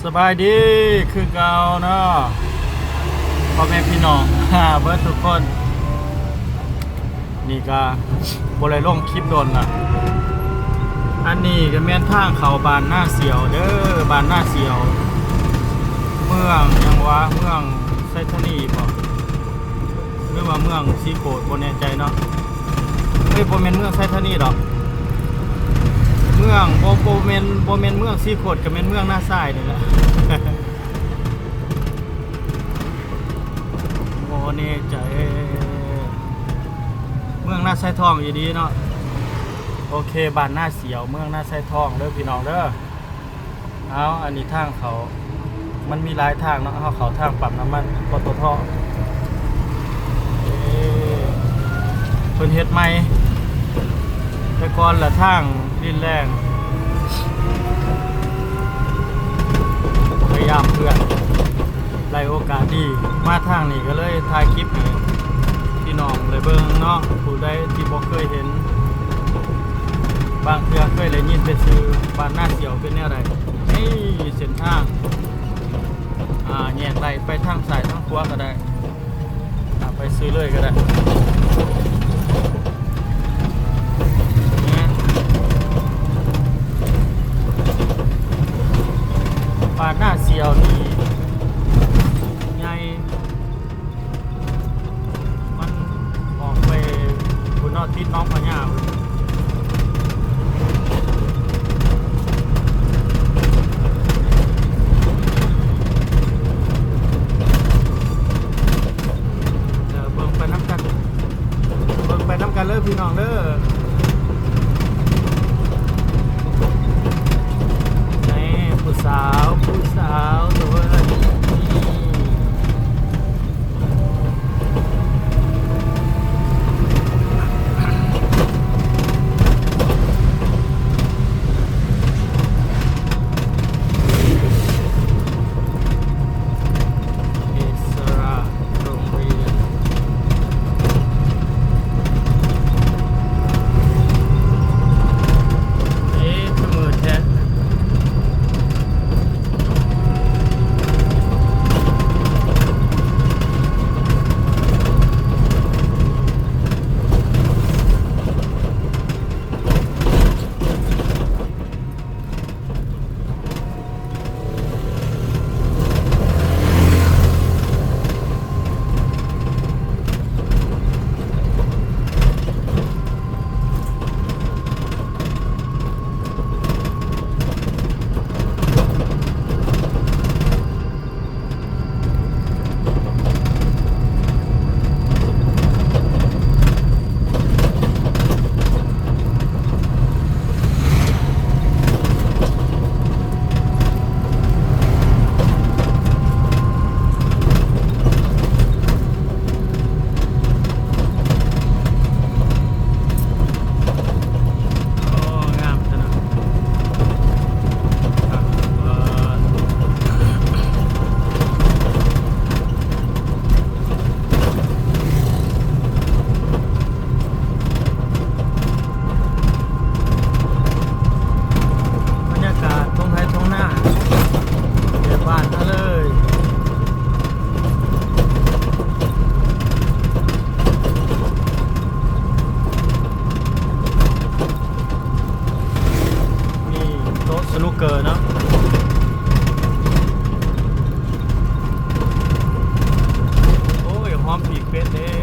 ສະບາຍດີຄືເກົ່າເນາະ ພໍ່ແມ່ພີ່ນ້ອງເບິດທຸກຄົນ. ນີ້ກະບໍ່ໄດ້ລົງຄລິບດົນລະ. ອັນນີ້ກະແມ່ນທາງເຂົ້າບ້ານນາສຽວເດີ ບ້ານນາສຽວ ເມືອງຫຍັງວະ ເມືອງໄຊທານີບໍ ຫຼືວ່າເມືອງສີໂຄດ ບໍ່ແນ່ໃຈເນາະ. ເອີຍ ບໍ່ແມ່ນເມືອງໄຊທານີດອກ ເມືອງ ບໍ່ ບໍ່ແມ່ນ ບໍ່ແມ່ນເມືອງສີໂຄດ ກະແມ່ນເມືອງນາຊາຍນີ້ແຫຼະ ບໍ່ແນ່ໃຈ. ເມືອງນາຊາຍທອງອີ່ຫຼີເນາະ. ໂອເຄ ບ້ານນາສຽວ ເມືອງນາຊາຍທອງເດີພີ່ນ້ອງເດີ. ເອົາ ອັນນີ້ທາງເຂົ້າ ມັນມີຫຼາຍທາງເນາະ ເຮົາເຂົ້າທາງປ້ຳນ້ຳມັນ ປຕທ. ເອີ ເພິ່ນເຮັດໃໝ່ ແຕ່ກ່ອນລະທາງດິນແດງ. ພະຍາຍາມເພື່ອນ ໄດ້ໂອກາດດີມາທາງນີ້ ກະເລີຍຖ່າຍຄລິບໃຫ້ພີ່ນ້ອງໄດ້ເບິ່ງເນາະ. ຜູ້ໃດທີ່ບໍ່ເຄີຍເຫັນ ບາງເທື່ອເຄີຍໄດ້ຍິນແຕ່ຊື່ ບ້ານນາສຽວເປັນແນວໃດ. ນີ້ເສັ້ນທາງ ອາ ແຍກໄດ້ ໄປທາງຊ້າຍທາງຂວາກະໄດ້ ອາ ໄປຊື່ເລີຍກະໄດ້. ແມ່ນ ບ້ານນາສຽວນີ້ໃຫຍ່ ມັນອອກໄປພຸ້ນເນາະ ຕິດໜອງພະຍາພຸ້ນ. ເບິ່ງໄປນຳກັນ ເບິ່ງໄປນຳກັນເລີຍພີ່ນ້ອງເດີ. ນີ້ ຜູ້ສາວ ຜູ້ສາວໂຕເອີຍ ນີ້. ອິດສະລາໂຮງຮຽນ ເອ ຄືມືດແທ້. ໂອ້ ງາມແທ້ເນາະ ຄັກເບີດ. ບັນຍາກາດທົ່ງໄຮ່ທົ່ງນາ ແບບບ້ານເຮົາເລີຍ. ມີໂຕະສະນຸກເກີເນາະ. ໂອ້ຍ ຫອມປີກເປັດເດ້.